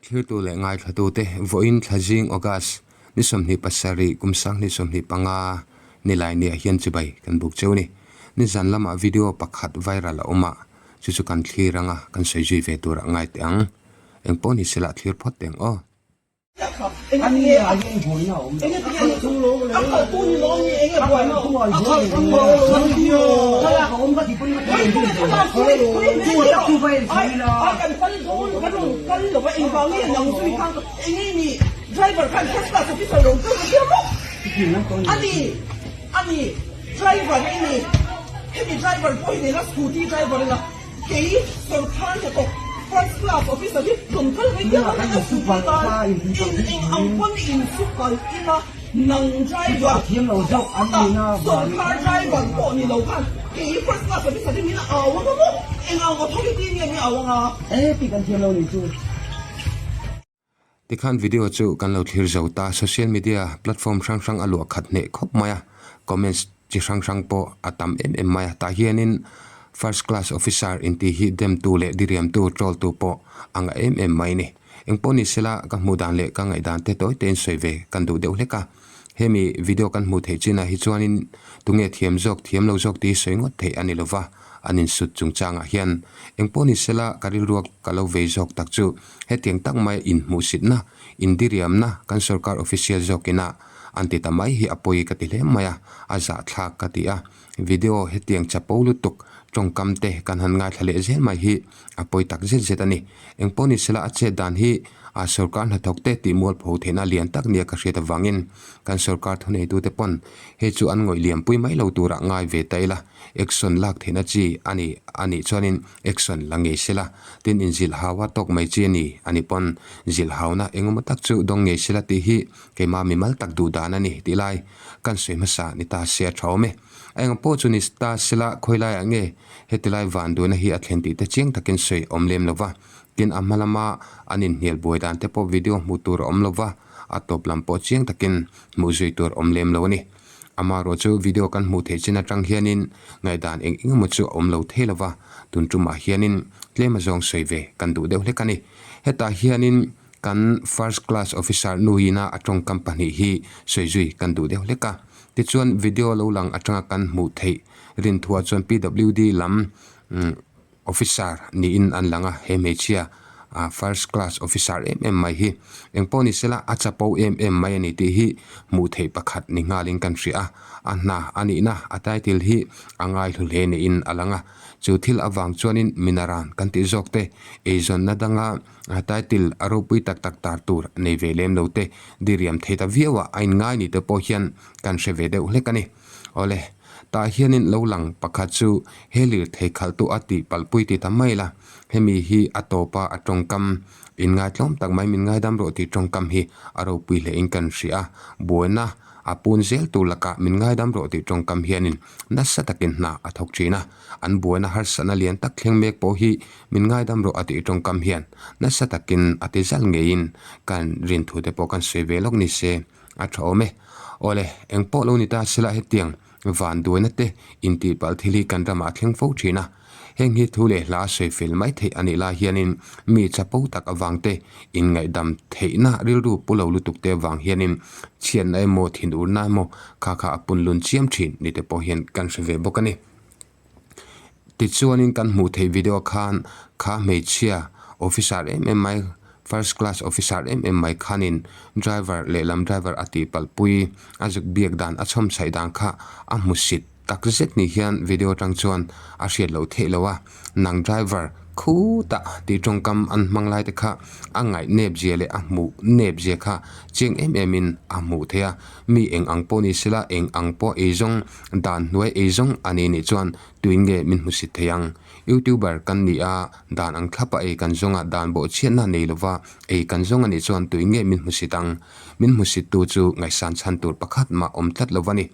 Thirtu leh ngaithlatute vawiin thlazing August ni 27 kum 2025 nilai niah hian chibai kan buk cheu ni. Nizan lamah video pakhat viral a awm a, chu chu kan thlir anga kan sawi zui ve turah ngai teh ang. Engpawh ni sela thlir phawt teh ang aw. Kei sorkar hnathawk first class officer hi rawn kal mai diam ang a scooty tan in eng ang pawn in su kal ila nang driver sorkar driver pawh ni lo khan kei first class officer hi min au ang a maw eng ang authority nge min au ang a. Tikhan video chu kan lo thlir zo ta, social media platform hrang hrang a luah khat hneh khawp mai a, comments chi hrang hrang pawh a tam em em mai a, tah hianin first class officer intih hi demtu leh diriamtu troll tu pawh a ngah em em mai a ni. Engpawh ni sela ka hmuh dan leh ka ngaihdan te tawi tein sawi ve kan duh deuh hlek a, hemi video kan hmuh theih chinah hi chuanin tunge thiam zawk thiam lo zawk tih hi sawi ngawt theih a ni lova, an insut chungchangah hian engpawh ni sela ka rilruak ka lo vei zawk tak chu Hetiang tak mai inhmuhsitna, indiriamna kan sorkar official zawkina an ti ta mai hi a pawi ka ti hle mai a, a zahthlak ka ti a. Video hetiang chapo lutuk tawngkam te kan han ngaithla leh zel mai hi a pawi tak zet zet a ni. Engpawh ni sela a chet dan hi a sorkar hnathawk te tih mualpho theihna lian tak nia ka hriat avangin kan sorkar thuneitute pawn hei chu an ngawih liampui mai lo turah ngai ve ta ila. Action lak theihna chi a ni a nih chuanin action la ngei sela, tin inzilh hau a tawk mai chi a ni a ni pawn zilh hauna engemaw tak chu dawng ngei sela tih hi keimah mimal tak duh dan a ni tih lai kan sawi hmasa ni ta se a tha awm e. A eng pawh chu ni ta sela khawi laiah nge heti lai van duhna hi a thlen tih te chiang takin sawi awm lem lo va, tin a hma lama an inhnial buai dan te pawh video hmuh tur a awm lo va, a tawp lam pawh chiang takin hmuh zui tur awm lem lo a ni. Amaherawh chu video kan hmuh theih chin atang hianin ngaihdan eng eng emaw chu a awm lo thei lo va, tun tumah hianin tlem azawng sawi ve kan duh deuh hlek a ni. Hetah hianin kan first class officer nuina a tawngkam pahnih hi sawi zui kan duh deuh hlek a. Tichuan video lo lang atanga kan hmuh theih rinthuah chuan PWD lam Officer niin an lang a, he hmeichhia first class officer em em mai hi engpawh ni sela a chapo em em mai a ni tih hi hmuh theih pakhat ni nghalin kan hria a, a hna a nihna a title hi a ngaihlu hle niin a lang a, chu thil avang chuanin minaran kan tih zawk te eizawnna danga title a ropui tak tak tar tur nei ve lem lo te diriam thei ta viau a a inngai ni te pawh hian kan hre ve deuh hlek a ni. Awle, tah hianin lo lang pakhat chu he lirthei khalhtu a tih palhpui ti ta mai la, hemi hi a tawpa a tawngkam inngaitlawm tak mai min ngaidam rawh tih tawngkam hi a ropui hlein kan hria a, buaina a pun zel tur lakah min ngaidam rawh tih tawngkam hianin nasa takin hna a thawk thin a, an buaina harsatna lian tak thleng mek pawh hi min ngaidam rawh a tih tawngkam hian nasa takin a ti zal ngeiin kan rinthute pawh kan sawi ve lawk ni se. A tha awm e. Awle, eng pawh lo ni ta sela hetiang van duaina te intihpalh thil hi kan ramah a thleng fo thin a. Heng hi thu leh hla sawi fel mai theih a nih lai hianin mi chapo tak avang te, inngaihdam theihna rilru pu lo lutuk te avang hianin chhiatna emaw thinurna emaw kha kha a punlun chiam thin ni te pawh hian kan hre ve bawk a ni. Tichuanin kan hmuh theih video khan kha hmeichhia officer em em mai first class officer em em mai khanin driver lehlam driver a tih palh pui a zuk biak dan a chhawm chhaih dan kha a hmu sit tak zet ni hian video atang chuan a hriat loh theih loh a nang driver khutah tih tawngkam an hmang lai te kha a ngaih nep zia leh a hmuh nep zia kha chiang em em in a hmuh theih a mi eng ang pawh ni sela eng ang pawh eizawng Dan hnuai ei zawng a ni nih chuan tuin nge min hmusit thei ang? Youtuber kan ni a, dan ang thlapa ei kan zawng a, dan bawhchhiatna nei lova ei kan zawng a nih chuan tuin nge min hmusit ang? Min hmusittu chu ngaihsan chhan tur pakhat mah awm tlat lo va ni.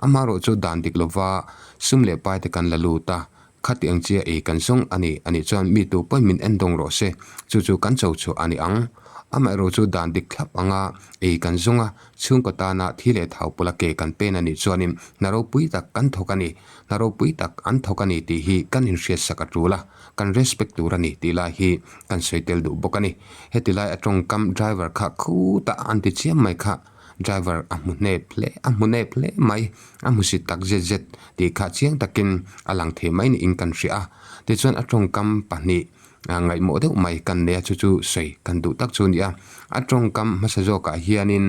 Amaherawh chu dan dik lova sum leh pai te kan la lut a, khati ang chia ei kan zawng a ni a nih chuan mi tu pawhin min endawng rawh se, chu chu kan cho chhuah a ni ang. Amaherawhchu dan dik thlap anga ei kan zawng a, chhungkaw tana thi leh thau pawla ke kan pen a nih chuanin hna ropui tak kan thawk a ni, hna ropui tak an thawk a ni tih hi kan inhriatsak a tul a, kan respect tur a ni tih lai hi kan sawi tel duh bawk a ni. Heti lai a tawngkam driver kha khutah an ti chiam mai kha. Driver a hmu hnep hle a hmu hnep hle mai a hmu si tak zet zet tih kha chiang takin a lang thei mai niin kan hria a. Tichuan a tawngkam pahnih ngaihmawh deuh mai kan nei a chu chu sawi kan duh tak chu a ni a. A tawngkam hmasa zawkah hianin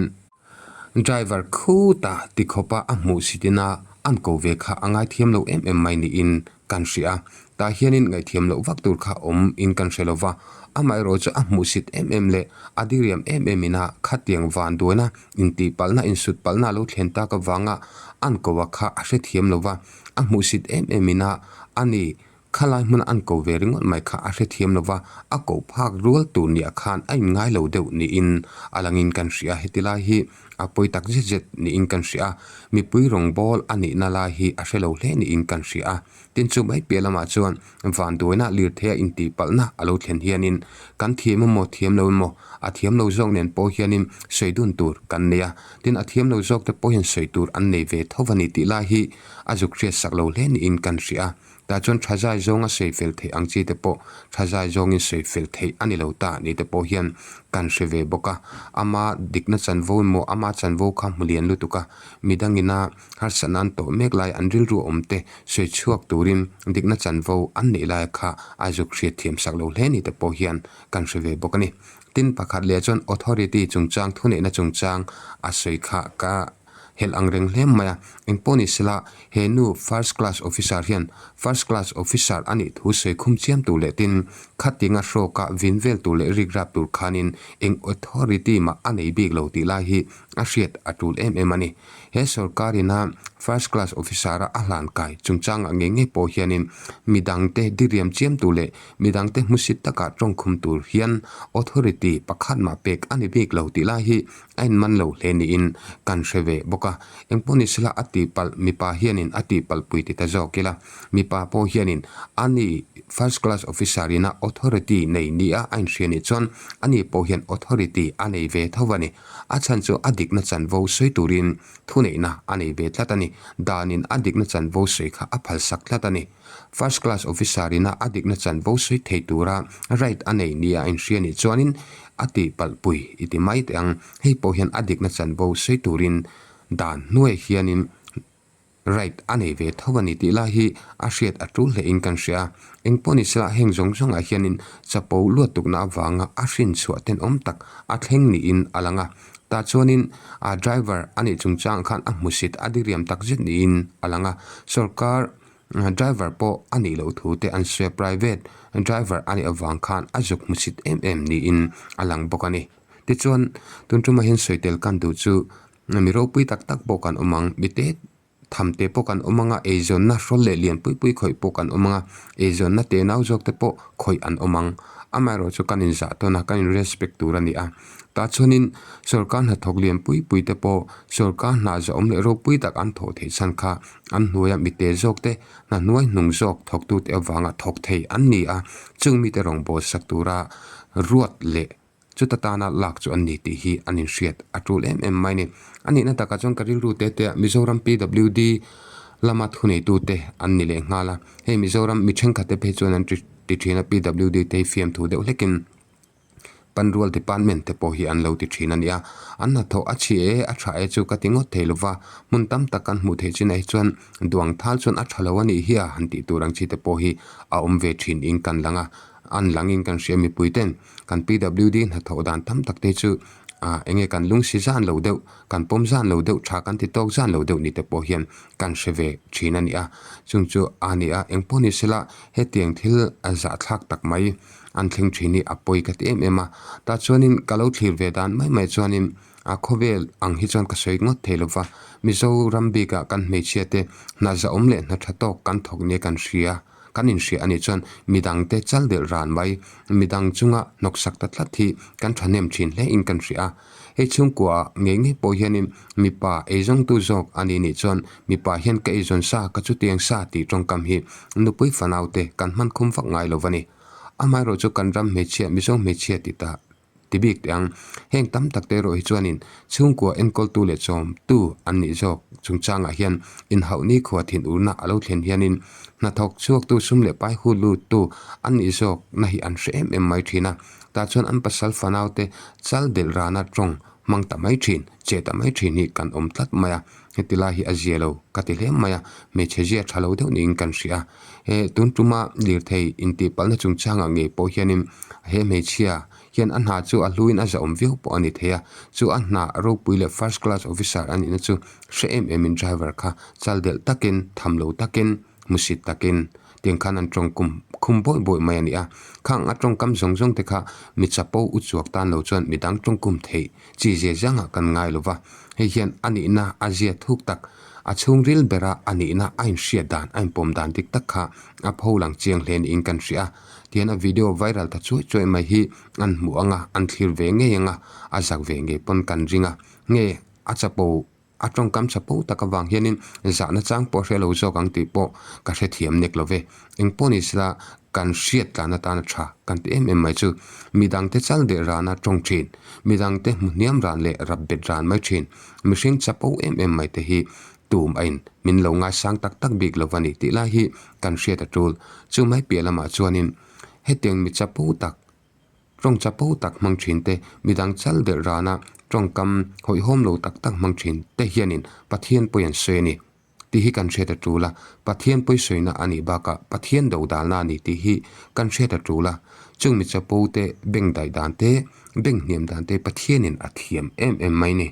driver khuta ti khawpa a hmuh sitin a an ko ve kha a ngaithiam lo em em mai niin kan hria a, tah hianin ngaihthiam loh vak tur kha awm in kan hre lova, amaherawh chu a hmuhsit em em leh a diriam em em ina khatiang van duaina intihpalhna insut palhna a lo thlen tak avanga an ko a kha a hrethiam lova, a hmuhsit em em ina a ni khalai hmuna an ko ve ringawt mai kha a hrethiam lova, a koh phak rual tur niah khan a inngai lo deuh niin a langin kan hria heti lai hi a pawi tak zet zet niin kan hria a, mipui rawngbâwl a nihna lai hi a hre lo hle niin kan hria a. Tin chu mai piah lamah chuan vanduaina lirtheia intihpalhna a lo thlen hianin kan thiam emaw thiam lo emaw a thiam lo zawk nen pawh hianin sawi dun tur kan nei a, tin a thiam lo zawk te pawh hian sawi tur an nei ve tho a ni tih lai hi a zuk hriatsak lo hle niin kan hria a. Tah chuan tha zai zawnga sawi fel theih ang chi te pawh tha zai zawngin sawi fel theih a ni lo ta ni te pawh hian kan hre ve bawk a. Ama dikna chanvo emaw ama chanvo kha hmu lian lutuk a, midangina harsatna an tawh mek lai an rilru awm te sawi chhuak turin dikna chanvo an neih lai kha a zuk hriat thiam sak lo hle ni te pawh hian kan hre ve bawk a ni. Tin, pakhat leh chuan authority chungchang thuneihna chungchang a sawi kha ka. Helh ang reng hle mai a, engpawh ni sela he nu first class officer hian first class officer a nih thu sawi khum chiam tur leh tin khatinga hrawka vin vel tur leh rik rap tur khanin eng authority mah a nei bik lo tih lai hi a hriat a tul em em a ni. He sorkar ina first class officer a a hlan kai chungchangah ngei ngei pawh hianin midangte diriam chiam tur leh midangte hmusit taka tawngkhum tur hian authority pakhat mah pek a ni bik lo tih lai hi A inman lo hle niin kan hre ve bawk a, engpawh ni sela a tihpalh mipa hianin a tihpalh pui ti ta zawk ila, mipa pawh hianin a ni first class officer ina authority nei nia a inhria nih chuan ani pawh hian authority a nei ve tho a ni. A chhan chu a dikna chanvo sawi turin thuneihna a nei ve tlat a ni. Danin a dikna chanvo sawi kha a phalsak tlat a ni. First class officer ina a dikna chanvo sawi thei tura right a nei nia a inhria nih chuanin a tih palh pui i ti mai teh ang. Hei pawh hian a dikna chanvo sawi turin dan hnuai hianin right a nei ve tho a ni tih lai hi a hriat a tul hle in kan hria a. Engpawh ni sela heng zawng zawngah hianin chapo luattukna avanga a hrin chhuah tenawm tak a thleng niin a lang a. Tah chuanin a driver a nih chungchangah khan a hmusit a diriam takzet niin a lang a. Sorkar Driver pawh a nih loh thu te an sawi a, private driver a nih avang khan a zuk hmusit em em niin a lang bawk a ni. Tichuan tun tumah hian sawi tel kan duh chu mi ropui tak tak pawh kan awm ang, mi te tham te pawh kan awm ang a, eizawnna hrawl leh lian pui pui khawih pawh kan awm ang a, eizawnna te nau zawk te pawh khawih an awm ang. Amaherawhchu kan inzah tawn a, kan in respect tur a ni a. Tah chuanin sorkar hnathawk lian pui pui te pawh sorkar hna zahawm leh ropui tak an thawh theih chhan kha an hnuaia mite zawk te hna hnuai hnung zawk thawktute avanga thawk thei an ni a, chung mite rawngbâwl sak tura ruat leh chuta tana lak chu an ni tih hi an inhriat a tul em em mai a ni. A nihna takah chuan ka rilru te te ah Mizoram PWD lama thuneitute an ni leh nghal a, hei Mizoram mi thenkhat te phei chuan an ti thin a PWD te hi fiamthu deuh hlekin Panrual department te pawh hi an lo ti thin a nia. An hnathawh a chhi e, a tha e chu ka ti ngawt thei lova, hmun tam tak kan hmuh theih chinah hi chuan duang thal chuan a tha lo a nih hi a han tih tur ang chi te pawh hi a awm ve thin in kan lang a, an lang in kan hria mipui ten kan PWD hnathawh dan tam tak te chu ah eng nge kan lungsi zan lo deuh, kan pawm zan lo deuh tha kan ti tawk zan lo deuh ni te pawh hian kan hre ve thin a ni a, chung chu a ni a, engpawh ni sela hetiang thil zahthlak tak mai. An thleng thin hi a pawi ka ti em em a, tah chuanin ka lo thlir ve dan mai mai chuanin a khawvel ang hi chuan ka sawi ngawt thei lova, Mizoram bikah kan hmeichhia te hna zahawm leh hna tha tawk kan thawk nia kan hria, kan inhria a nih chuan midangte chal delh ran mai, midang chunga hnawksak ta tlat hi kan thahnem thin hle in kan hria a. Hei chhungkua ah ngei ngei pawh hianin mipa eizawngtu zawk a nih nih chuan mipa hian ka eizawn sa ka chutiang sa tih tawngkam hi nupui fanau te kan hman khum vak ngai lo va ni. Amaherawhchu kan ram hmeichhia Mizo hmeichhia ti ta. ti bik teh ang. Heng tam tak te erawh hi chuanin chhungkua enkawltu leh chawmtu an nih zawk chungchangah hian inhauh nikhua thinurna a lo thlen hianin hnathawk chhuaktu sum leh pai hu luttu an nih zawkna hi an hre em em mai thin a. Tah chuan an pasal fanaute chal delh rana tawng hmang ta mai thin, che ta mai thin hi kan awm tlat mai a. Heti lai hi a zia lo ka ti hle mai a, hmeichhe zia tha lo deuh niin kan hria a. He tun tuma lirthei intihpalhna chungchangah ngei pawh hianin he hmeichhia hian a hna chu a hluin a zahawm viau pawh a ni thei a, chu a hna ropui leh first class officer a nihna chu hre em emin driver kha chal delh takin, tham lo takin, hmusit takin tiang khan an tawngkum khum bawih bawih mai a ni a. Khang a tawngkam zawng zawng te kha mi chapo u chuak tan lo chuan midang tawngkum theih chi zia zangah kan ngai lo va, hei hian a nihna a zia thuk tak, a chhungril bera a nihna a inhriat dan, a inpawm dan dik tak kha a pho lang chiang hle niin kan hria a. Tihian a video viral ta chuai chuai mai hi an hmuh ang a, an thlir ve ngei ang a, a zak ve ngei pawn kan ring a, nge a chapo A tawngkam chapo tak avang hianin zahna chang pawh a hre lo zawk ang tih pawh ka hrethiam nek lo ve. Eng pawh ni sela kan hriat tlan atan a tha kan ti em em mai chu. Midangte chal deh rana tawng thin, midangte hmu hniam ran leh rap bet ran mai thin, mihring chapo em em mai te hi tum a in min lo ngaisang tak tak bik lo va ni tih lai hi kan hriat a tul. Chu mai piah lamah chuanin hetiang mi chapo tak Tawng chapo tak hmang thin te, midang chal delh rana tawngkam hawihhawm lo tak tak hmang thin te hianin Pathian pawi an sawi a ni tih hi kan hriat a tul a. Pathian pawi sawina a nih bakah Pathian dodalna a ni tih hi kan hriat a tul a. Chung mi chapo te beng daih dan te, beng hniam dan te Pathianin a thiam em em mai ni.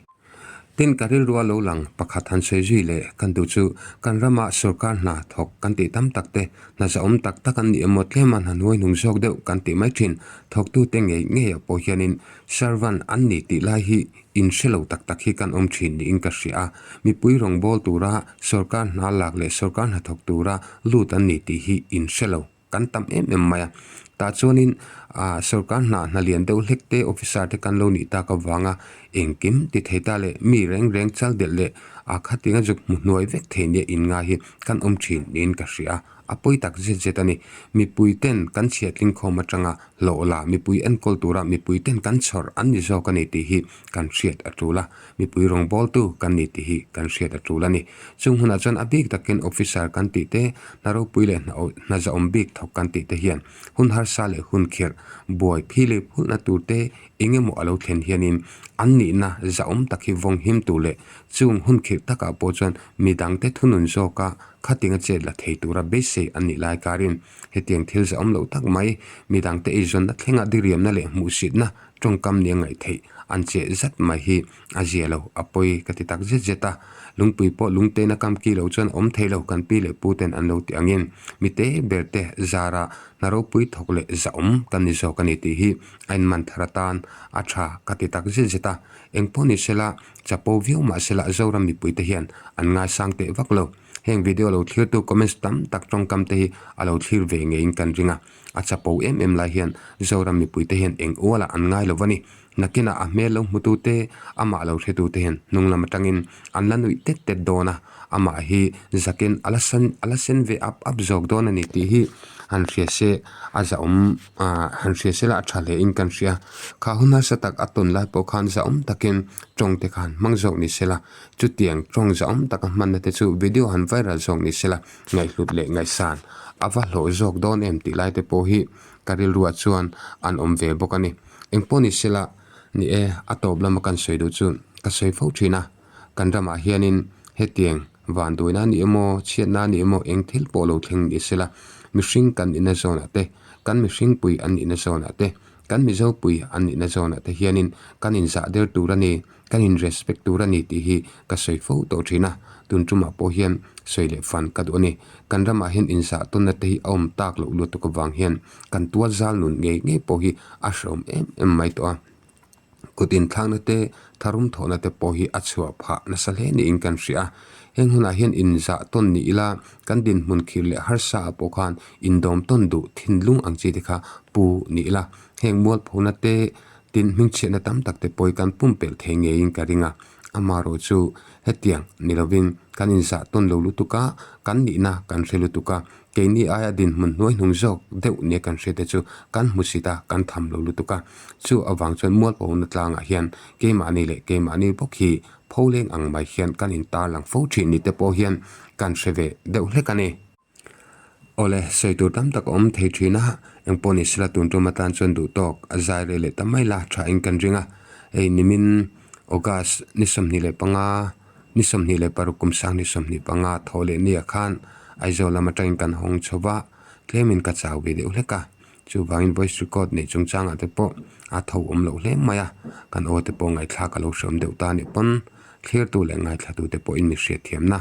Tin, ka rilrua lo lang pakhat han sawi zui leh kan duh chu kan rama sorkar hna thawk kan tih tam tak te, hna zahawm tak tak an nih emaw tlema hna hnuai hnung zawk deuh kan tih mai thin thawktute ngei ngeiah pawh hianin servant an ni tih lai hi in hre lo tak tak hi kan awm thin niin ka hria a. Mipui rawngbâwl tura sorkar hna lak leh sorkar hna thawk tura lut an ni tih hi in hre lo. Kan tam em em mai a, tah chuanin ah sorkar hna hna lian deuh hlek te officer te kan lo nih tak avanga engkim ti thei ta leh mi reng reng chal delh leh ah khatianga zuk hmu hnuai vek thei nia inngai hi kan awm thin niin ka hria a, a pawi tak zet zet a ni. Mipui ten kan chhiatling khawm atanga hlawh la mipui enkawl tura mipui ten kan chhawr an ni zawk a ni tih hi kan hriat a tul a, mipui rawngbawltu kan ni tih hi kan hriat a tul a ni. Chung hunah chuan a bik takin officer kan tih te, hna ropui leh hna zahawm bik thawk kan tih te hian hun harsa leh hun khirh buai phi leh phulhna tur te eng emaw a lo thlen hianin an nihna zahawm tak hi vawng him tur leh chung hun khirh takah pawh chuan midangte thunun zawka khatinga chet la thei tura beisei an nih lai karin hetiang thil zahawm loh tak mai midangte eizawnna thlenga diriamna leh hmuhsitna tawngkam nia ngaih theih an cheh zat mai hi a zia lo, a pawi ka ti tak zet zet a. Lungpui pawh lungtein a kam ki lo chuan awm thei lo kan pi leh pu ten an lo ti angin mi te ber te zara hna ropui thawk leh zahawm kan ni zawk a ni tih hi a inman thar atan a tha ka ti tak zet zet a. Engpawh ni sela chapo viau mah sela Zoram mipui te hian an ngaisang teh vak lo. Heng video lo thlirtu comments tam tak tawngkam te hi a lo thlir ve ngeiin kan ring a. A chapo em em lai hian Zoram mipuite hian eng ualah an ngai lo va ni. Nakinah a hmel lo hmutute, amah lo hretute hian hnung lam atangin an la nuih tet tet dawn a, amah hi zakin a la san a la sen ve ap ap zawk dawn a ni tih hi han hria se a zahawm ah han hria se la a tha hle in kan hria. Kha hun harsa tak a tawn lai pawh khan zahawm takin tawng te khan hmang zawk ni se la, chutiang tawng zahawm taka hmanna te chu video han viral zawk ni se la, Ngaihhlut leh ngaihsan a va hlawh zawk dawn em tih lai te pawh hi ka rilruah chuan an awm ve bawk a ni. Engpawh ni sela ni e, a tawp lama kan sawi duh chu ka sawi fo thin a, kan ramah hianin hetiang vanduaina a ni emaw, chhiatna a ni emaw eng thil pawh lo thleng ni sela mihring kan nihna zawnah te, kan mihringpui an nihna zawnah te, kan Mizopui an nihna zawnah te hianin kan inzah der tur a ni. Kan in respect tur a ni tih hi ka sawi fo tawh thin a, tun tumah pawh hian sawi leh fan ka duh a ni. Kan ramah hian inzah tawnna te hi a awm tak loh lutuk avang hian kan tual zal nun ngei ngei pawh hi a hreawm em em mai tawh a. Kut inthlakna te, tharum thawhna te pawh hi a chhuah phah nasa hle niin kan hria a. Heng hunah hian inzah tawn ni ila kan dinhmun khir leh harsa ah pawh khan indawm tawn duh thinlung ang chi te kha pu ni ila heng mualphona te Tin, hmingchhiatna tam tak te pawh hi kan pumpelh thei ngeiin ka ring a, amaherawh chu Hetiang ni lovin kan inzah tawn lo lutuk a, kan nihna kan hre lutuk a, keini aia dinhmun hnuai hnung zawk deuh nia kan hriat te chu kan hmusit a, kan tham lo lutuk a. Chu avang chuan mualpawhna tlangah hian keimahni leh keimahni bawk hi pholeng ang mai hian kan intarlang fo thin ni te pawh hian kan hre ve deuh hlek a ni. Awle, sawi tur tam tak a awm thei thin a, engpawh ni sela tun tum atan chuan duh tawk a zai reh leh ta mai la tha in kan ring a. Hei nimin August ni 25, ni 26 kum sang ni 25 thaw leh nia khan Aizawl lam atangin kan hawng chho va, tlemin ka chau ve deuh hlek a. Chuvangin voice record neih chungchangah te pawh a tho awm loh hle mai a, kan aw te pawh ngaihthlak a lo hreawm deuh ta anih pawn thlirtu leh ngaithlatu te pawhin mi hriatthiamna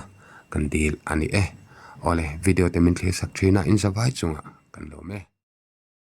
kan dil a ni e. Awle, video te min thlir sak thin a, in zavai chungah kan lawm e.